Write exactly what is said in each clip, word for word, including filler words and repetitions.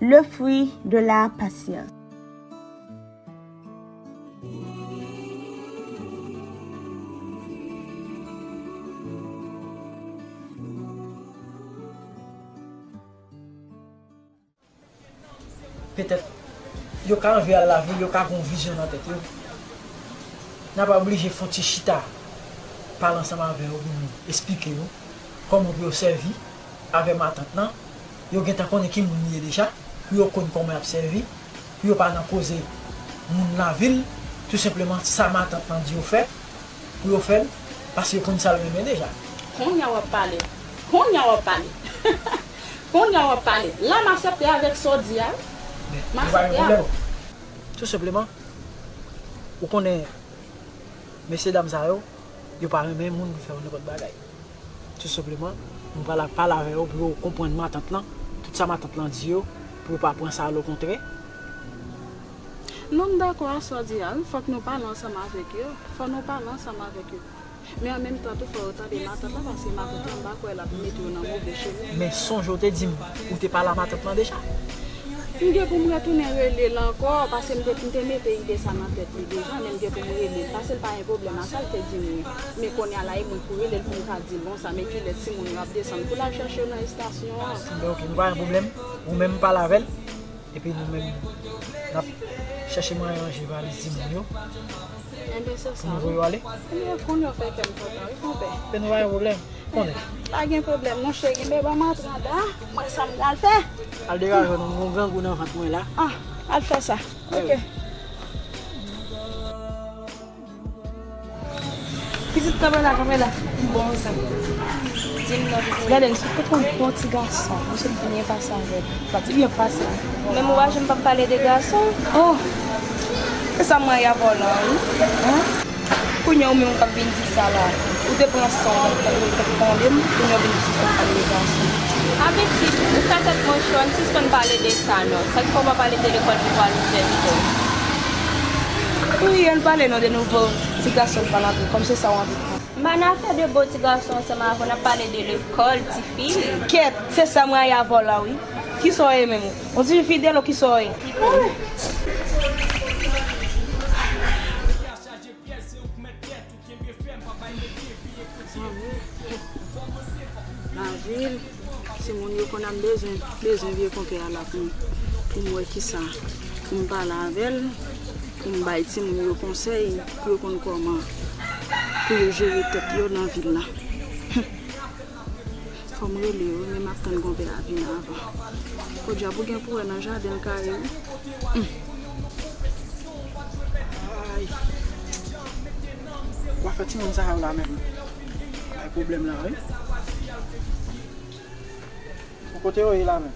Le fruit de la patience. Petèt, yo ka anvi al lavil, yo ka gen yon vizyon nan tèt yo. N ap oblije fè yon ti chita, pale ansanm avè yo pou nou esplike yo kòman pou yo sèvi avè matant lan. Yo gentan konnen ki moun li ye deja, pou yo konn kòman y ap sèvi, pou yo pa nan koze moun lavil, tou senpleman sa matant lan di yo fè, pou yo fè l, paske yo konn sa l renmen deja. Kounye a w ap pale. Kounye a w ap pale. Kounye a w ap pale. La, m aksepte avèk sa w di a. M aksepte avèk. Tou senpleman, ou konnen, mesye dam sa yo, yo pa renmen moun ki fè yo nenpòt bagay. Tou senpleman, nou pral ap pale avè yo pou yo konprann matant lan, tout sa matant lan di yo, pou yo pa pran sa a lokontrè. Non, m dakò a sa w di a wi, fòk nou pale ansanm avèk yo, fò nou pale ansanm avèk yo. Men an menm tan tou, fò yo tande matant lan, paske matant lan, m pa kwè l ap mete yo nan move chemen. Men sonje w te di m, ou te pale a matant lan deja? M gen pou m retounen rele l ankò, paske m te, m te mete ide sa nan tèt li deja, men m gen pou m rele l, paske l pa gen pwoblèm a sa l te di m wi. Men kounye a la, e mwen pou rele l pou m ka di l konsa, men kilè timoun yo ap desann pou l al chèche yo nan estasyon an. Enben, oke, nou pa gen pwoblèm. Ou menm pale avè l, epi nou menm, n ap chèche mwayen ranje valiz timoun yo. Enben, se sa. Pou nou voye yo ale. Enben, kounye a w fè kè m kontan, wi, konpè. Enben, nou pa gen pwoblèm. Konnen. Pa gen pwoblèm, non, cheri. Men ban m antre anndan, m wè sa m pral fè. Al degaje w non, m gen yon grangou nan vant mwen la. Ah, al fè sa. Oke. Pitit, kanpe la, kanpe la. Bon, sa. Di m non, pitit. Gade l, se te yon bon ti gason. Misye te byen pase avè l. Pa di byen pase. Menm ou pa janm p ap pale de gason. Oh! Se sa m rayi avè w la, wi. Hein? Kounye a ou menm ou k ap vin di sa la. Ou te pran san w, ou t ap tande m, kounye a ou vin sispann pale de gason. Abitid, ou fè tèt mwen cho, ann sispann pale de sa non. Sa k fè w pa pale de lekòl pou pral ouvè lekòl? Wi, ann pale non de nouvo ti gason k pral antre, kòm se sa w anvi pran. M pa nan afè de bo ti gason ansanm avè w, n ap pale de lekòl, tifi. Kèt, se sa m rayi avè w la wi. Kisa w ye menm ou? Yon ti fi fidèl ou kisa w ye? Lavil, timoun yo konn ap bezwen, bezwen vye konpè a la pou, pou m wè kisa, pou m pale avè l, pou m bay timoun yo konsèy, pou yo konn kòman pou yo jere tèt yo nan vil la. Fò m rele yo, men m ap tann konpè a vin avan. Podyab, ou gen pou wè nan jaden l kare wi. Humm. Ay. W ap fè timoun sa yo la menm bay pwoblèm la wi. Bon, kote yo ye la menm?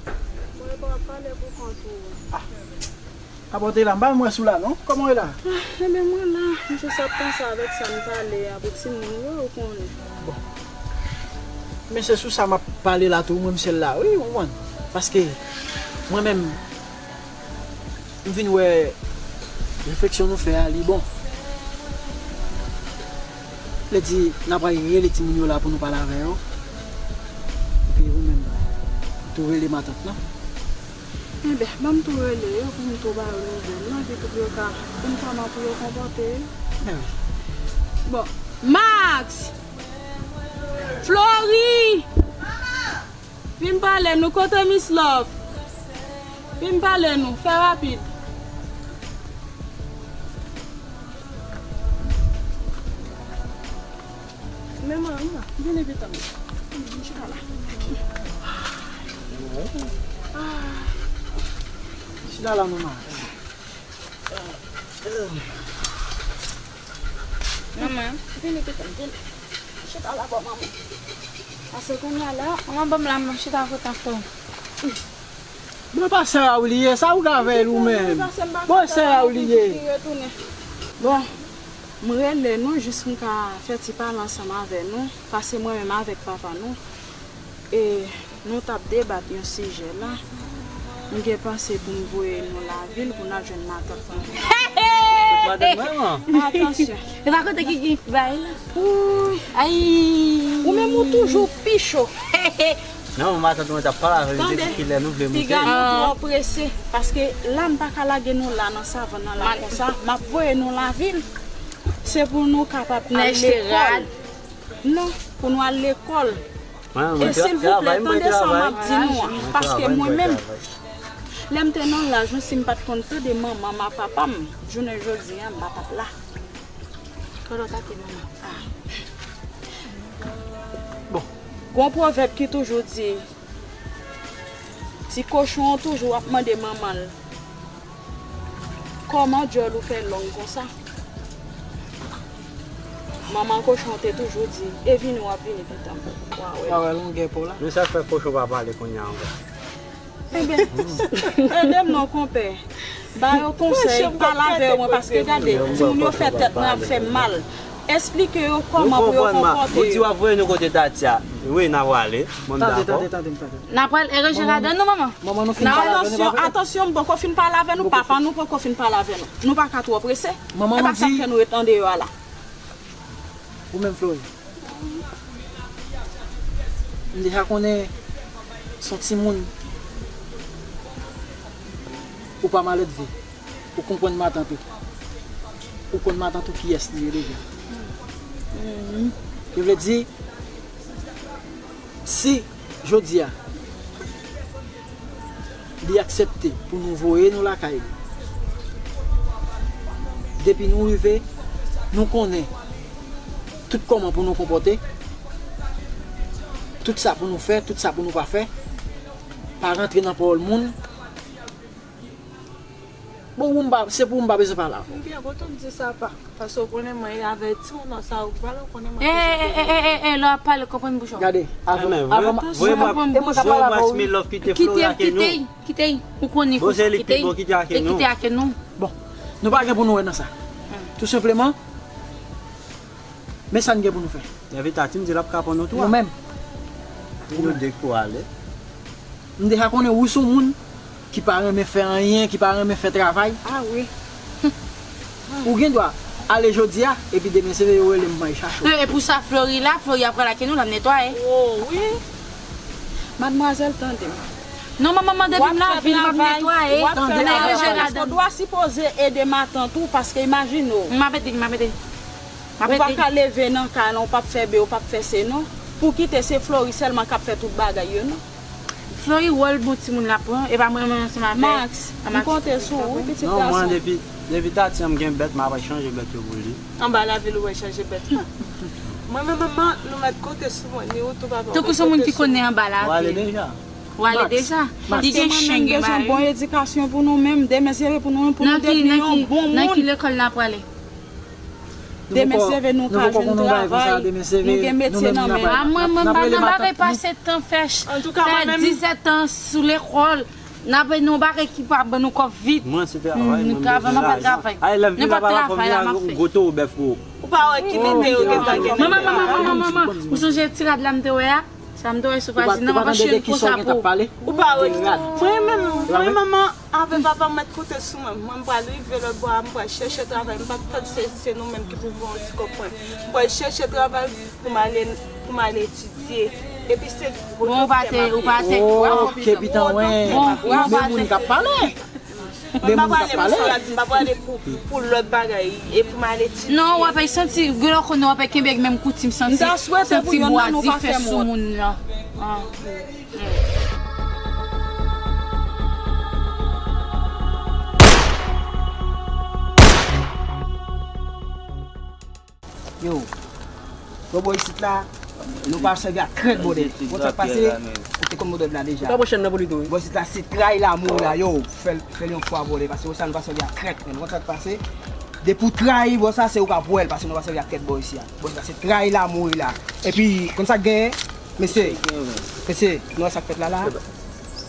Bon, e pa w ap pale pou kont ou. Ah. Apa w te la? M pa menm wè si w la non. Kòman w ye la? Ah, enben mwen la, m jis ap panse avèk sa n pale a pou timoun yo, ou konnen. Bon. Men se sou sa m ap pale la tou, mwen m sèl la wi, ou konprann? Paske mwen menm, m vin wè refleksyon nou fè a, li bon. Vle di, n ap rele timoun yo la pou nou pale avè yo. Epi ou menm, ou tou rele matant lan. Enben, ban m tou rele yo pou m tou ba yo nouvèl lan, epi tou pou yo ka konn kòman pou yo konpòte yo. Bon, Max! Flori! Vin pale nou, kote Miss Love? Vin pale nou, fè rapid. Men manman, vini pita m. Vin chita la. Chita la, manman. Manman, vini pita m, vini. Chita la bò manman. Pase kounye a la, manman ban m la, m ap chita kote anfòm. Bon, pa sè a w li ye, sa ou ka avè l ou menm? Bon, sè a w li ye. Bon, m rele nou jis m ka fè ti pale ansanm avè nou, pase mwen menm avèk papa nou. E nou t ap debat yon sijè la. M gen panse pou m voye nou lavil pou n al jwenn matant mwen. Atansyon. E pa kote ki gen bay la. Ay. Ou menm ou toujou pi cho. Non, matant mwen t ap pale avè m, li te di kilè nou vle moute. Piga nou twò prese, paske la m pa ka lage nou la nan savann nan la konsa, m ap voye nou lavil. Se pou nou kapab al lekòl. Non, pou nou al lekòl. E silvouplè, tande sa m ap di nou an, paske mwen menm, lè m te nan laj nou, si m pa t konn tande manman m ak papa m, jounen jodi a, m pa t ap la. Kòlòt ate manman. Bon. Gon pwovèb ki toujou di, ti kochon an toujou ap mande manman l, kòman djòl ou fè long konsa? Manman kochon te toujou di, e vini w ap vini pitan. W a wè. W a wè longè po la. Men sa k fè kochon pa pale kounye a ankò. Ebyen, ede m non, konpè. Ba yo konsèy, pale avè yo, mwen, paske gade, timoun yo fè tèt mwen ap fè m mal. Esplike yo kòman pou yo konpòte yo. Ou di w ap voye nou kote Tati a. Wi, n a prale. Mwen m dakò. Tande, tande, tande, tande. N a pral eranje ladan nou, manman. Manman, nou fin pale avè nou, papa. Atansyon, atansyon, m poko fin pale avè nou, papa nou poko fin pale avè nou. Nou pa ka twò prese. E pa sa k fè nou ret andeyò a la. Ou menm, Flori. M deja konnen se yon timoun ou pa maledve. Ou konprann matant ou. Ou konn matant ou kiyès li ye deja. Yo vle di, si jodi a, li aksepte pou nou voye nou lakay li. Depi nou rive, nou konnen tout kòman pou nou konpòte, tout sa pou nou fè, tout sa pou nou pa fè. Pa rantre nan pawòl moun. Bon, ou m pa, se pou ou m pa bezwen pale avè w. Ebyen, kote w di sa, pa? Paske w konnen mwen avèti w nan sa ou pale, w konnen mwen toujou. E, e, e, e, e, e, lè w ap pale, konprann bouch ou. Gade, avan, avan, voye mwen, voye mwen Max Milove kite Flori ake nou. Kite, kite, kite, ou konnen konsa, kite, kite ake nou. Bon, nou pa gen pou nou wè nan sa. Tou senpleman, men sa n gen pou nou fè. Evita di m di l ap ka pran nou twa. Nou menm. Nou de k pou ale. M deja konnen ou se yon moun ki pa renmen fè anyen, ki pa renmen fè travay. A wi. Ou gen dwa ale jodi a, epi demen se vre yo rele m mwen chache w. E pou sa Flori la, Flori ap pral ake nou, l ap netwaye. O wi. Madmwazèl, tande m. Non, manman, manman, depi m lavi, m ap netwaye. Tande, nan ranje ladan. Ou dwa sipoze ede matant ou, paske imajine w. M ap ede, m ap ede. Ou pa ka leve nan kay lan, ou p ap fè be, ou p ap fè se non. Pou kite se Flori sèlman k ap fè tout bagay yo non. Flori wòl bon timoun l ap pran, e pa mwen menm ansanm avè Max, m konte sou ou, wi, pitit gason. Non, mwen depi, depi Tati an m gen bèt, m ap chanje bèt yo pou li. Anba lavil ou wè chanje bèt la. Mwen menm manman, nou mèt konte sou mwen, ni ou tou papa. Tankou se yon moun ki konnen anba lavil. Ou ale deja. Ou ale deja. Li gen chen, gen mari. Bon edikasyon pou nou menm, demen se pou nou, pou nou devni yon bon moun. Nan ki lekòl n ap prale? Demen se vre nou ka jwenn travay, nou gen metye nan men nou. A mwen, m pa nan bagay pase tan fè, fè dizèt tan sou lekòl. N ap nan bagay ki pa ban nou kòb vit. Mwen se travay, mwen bezwen lajan. Nenpòt travay la m ap fè. Ou pa wè ki lite yo gentan gen. Manman, manman, manman, manman, ou sonje ti rad la m te wè a? Sa m te wè sou Fazil nan manchèn konsa pou. Ou pa wè ki mwen menm, mwen manman avè papa m mèt konte sou mwen. Mwen m pral rive lòtbò a, m pral chèche travay. M p ap tann se, se nou menm ki pou voye yon ti kòb mwen. M pral chèche travay pou m ale, pou m ale etidye. Epi se gwo. Bon, ou pa te, ou pa te. Ok, pitan, wen. Men moun k ap pale. Men moun k ap pale. M pa prale pou lòt bagay, e pou m al etidye. Non, w ap santi, gen lè w konnen w ap kenbe menm koutim, santi, santi bwa dife sou moun nan. Yo, bò isit la, nou pa sèvi ak krèt, bòdè. Bon, sa k pase, ou te konn bòdè la deja. Ou ta pran chèn nan pou li tou, wi. Bò isit la, se trayi la mouri la, yo. Fè l, fè l yon fwa, bòdè, paske bò sa nou pa sèvi ak krèt, men. Bon, sa k pase, depi w trayi bò sa, se ou k ap wè l, paske nou pa sèvi ak krèt bò isi a. Bò sa, se trayi la mouri la. Epi, konn sa k genyen, mesye, mesye, nou wè sa k fèt la la?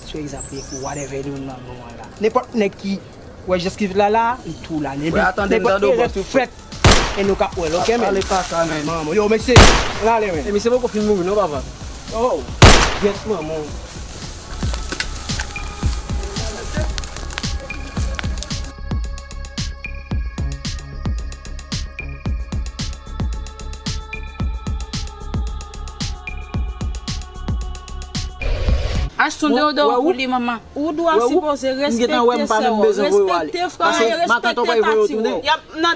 Sou egzanp, pou whatever nou nan moman la. Nenpòt nèg ki Ou wè jès ki la la, li tou la. Nenpòt erè k fèt, e nou k ap wè l, ok, men. Pale pa sa, men. Manman, yo, mesye, rale, men. E misye poko fin mouri, non, papa? Oh, yes, manman. Achte yon deodoran pou li, manman. Ou dwe sipoze respekte sè w, respekte frè w, respekte tati w.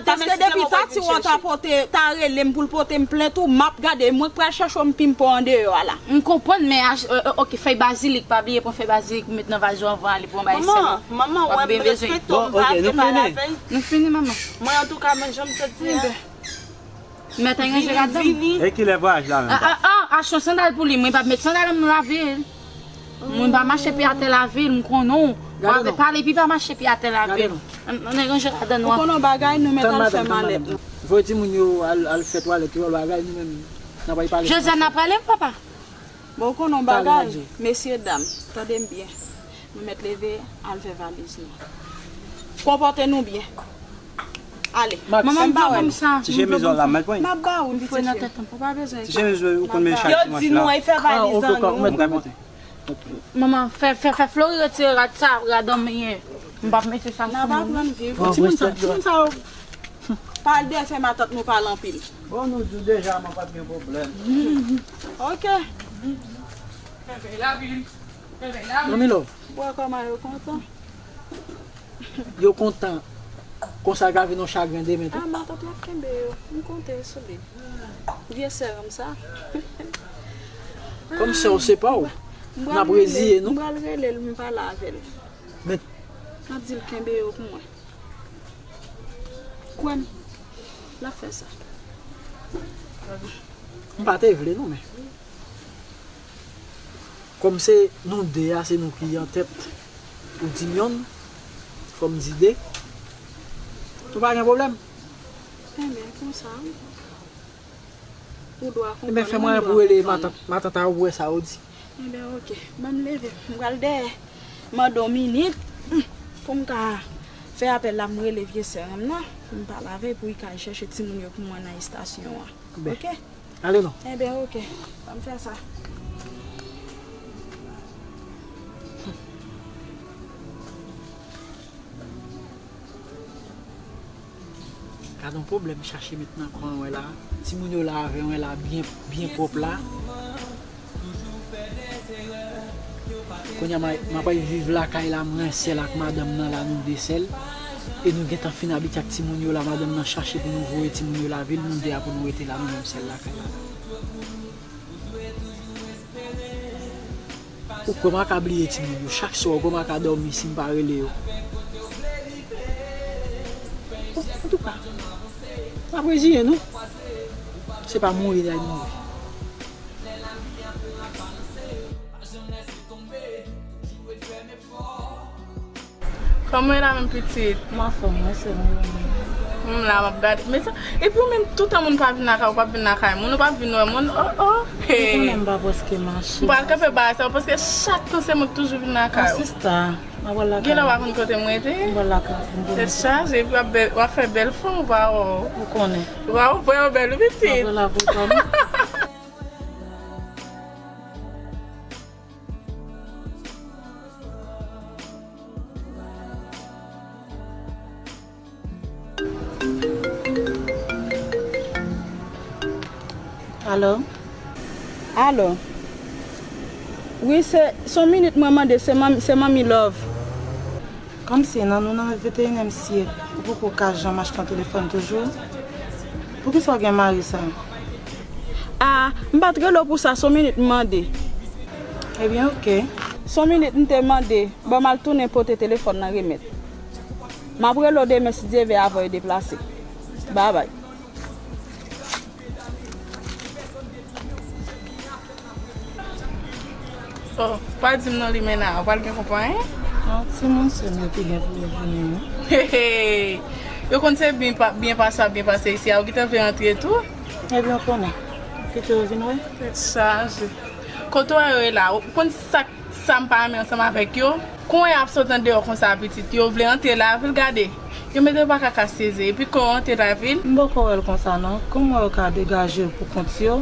Paske depi tati w ta pote, ta rele m pou l pote m plent ou, m ap gade, mwen k pral chèche w, m pimpe w andeyò a la. M konprann, men ach-, euh, euh, ok, fèy bazilik, pa bliye pran fèy bazilik pou met nan valiz ou anvan ale pou anba esèl. Manman, manman, wè m respekte w, m pa vle pale avè l. Nou fini, manman. Mwen, antouka, men jan m sot di a. Mèt al ranje ladan. E kilè vwayaj la menm? Ah, ah, ah, achte yon sandal pou li. Mwen p ap met sandal nan lavil. Mwen pa mache pye atè lavil, m konnen w. Gade non. Pale pi pa mache pye atè lavil. Ann, ann ranje ladan nou. Ou konnen yon bagay, nou mèt al fè malèt nou. Voye timoun yo al, al fè twalèt yo, bagay, nou menm, n ap al pale. Josiane, n ap prale, papa? Bon, ou konnen yon bagay, mesye dam, tande m byen. Nou mèt leve, al fè valiz nou. Konpòte nou byen. Ale. Manman, m pa wè nou. Ti chemiz ou la, m al pran. M ap ba ou, pitit fi. Ou pa bezwen. Ti chemiz ou konn met chak dimanch la. Yo di nou, al fè valiz an nou. Manman, fè, fè, fè Flori retire rad sa, rad an menyen. M p ap mete sa sou mwen. N ap aprann viv. Timoun sa, timoun sa yo. Pa al dèyè fè matant nou pale anpil. Bon, nou di w deja, mwen pa t gen pwoblèm. Ok. Mami Love. Wè kòman yo kontan. Yo kontan. Konsa ka vin yon chagren demen tou. Ah, matant m ap kenbe yo. M konte sou li. Vye sè m sa. Kòm sè w se pa w. N ap reziye nou. M pral rele l, m pale avè l. Men. M ap di l kenbe yo pou mwen. Kwè m, l ap fè sa. M pa te vle non, men kòm se nou de a, se nou ki antèt, ou di m yonn, fò m di de. Nou pa gen pwoblèm. Enben, konsa wi. Ou dwe konprann. Enben, fè mwayen pou rele matant, matant a ou pou wè sa ou di. Enben, ok. Ban m leve. M pral dèyè. Mande yon minit, hmm, pou m ka fè apèl la, m rele vye sè m nan, pou m pale avè l, pou li ka al chèche timoun yo pou mwen nan estasyon an. Ok? Ale non. Enben, ok. Ban m fè sa. Gad yon pwoblèm chache met nan kò an wè la. Timoun yo la avè mwen la byen, byen pwòp la. Kounye a m a, m ap al viv lakay la, mwen sèl ak madanm nan la, nou de sèl. E nou gentan fin abitye ak timoun yo la, madanm nan chache pou nou voye timoun yo lavil, nou de a pou nou rete la, nou menm sèl lakay la. Ou kwè m a ka bliye timoun yo? Chak swa ou kwè m a ka dòmi si m pa rele yo? Antouka, n ap reziye nou. Se pa mouri n al mouri. Kòman w ye la menm pitit? M anfòm, mwen se mwen menm. M la, m ap gade. Men sa, epi w menm, toutan moun pa vin lakay ou, pa vin lakay moun, ou pa vin wè moun, oh, oh, hey. Ou konnen m pa prèske mache. M pral kanpe bagay sa yo, paske chak tan se mwen k toujou vin lakay ou. Sista, m ap pral lakay. Genlè w pa konn kote m rete. M pral lakay, m konnen. Tèt chaje, epi w ap bèl, w ap fè bèl fanm, ou pa wè w. Ou konnen. Ou pa wè w bèl, wi, pitit. M ap pral lakay ou. Alo? Alo? Wi, se, se yon minit mwen mande, se manmi, se manmi Love. Kòmsi nan nou nan venteyenyèm syèk, ou poko ka janm achte yon telefòn toujou? Poukisa w gen mari sa? A, m pa t rele w pou sa, se yon minit m mande. Ebyen, oke. Se yon minit m te mande, ban m al tounen pote telefòn nan remèt. M ap rele w demen si Dye vle avan yo deplase. Babay. Oh, pa di m non limena, ou pral gen konpayi? Non, timoun se mwen ki gen pou yo vini, wi. Hey, yo konn se byen pa, byen pase, ap byen pase isi a, ou gentan vle rantre tou? Ebyen, ou konnen. Kite yo vin wè. Tèt chaje. Kote w wè yo ye la? Ou konn sa, sa m pa renmen ansanm avèk yo? Kounye a ap sot andeyò konsa pitit, yo vle antre lavil, gade. Yo mete pa kaka seze, epi kon yo antre lavil. M poko wè l konsa non. Kòman yo ka degaje yo pou kont yo?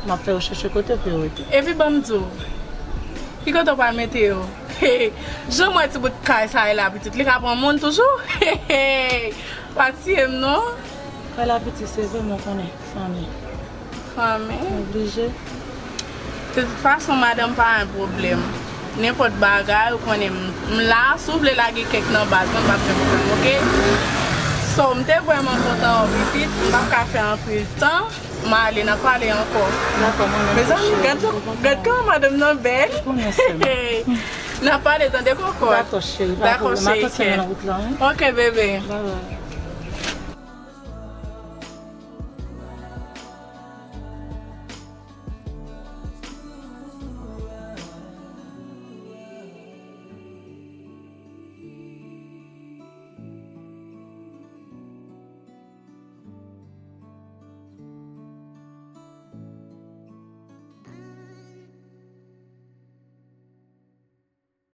M ap fè yo chèche kote pou yo rete. Epi ban m di w, ki kote w pral mete yo? Jan m wè ti bout kay sa ye la pitit, li ka pran moun toujou? Pa tiye m non. Kay la piti, se vre, men w konnen. Fanmi. Fanmi. Oblije. De tout fason, madanm pa yon pwoblèm. nenpòt bagay, ou konnen m, m la, si w vle lage kèk nan baz mwen, m ap fè pou ou, oke? So, m te vrèman kontan wè w pitit, m p ap ka fè anpil tan, m ale, n ap pale ankò. Dakò, mwen menm. Mezanmi, gad, gad kòman madanm nan bèl. N ap pale, tande, kòkòt. Dakò, cheri, pa pwoblèm. Dakò, cheri, kè. Oke, bebe. Bye bye.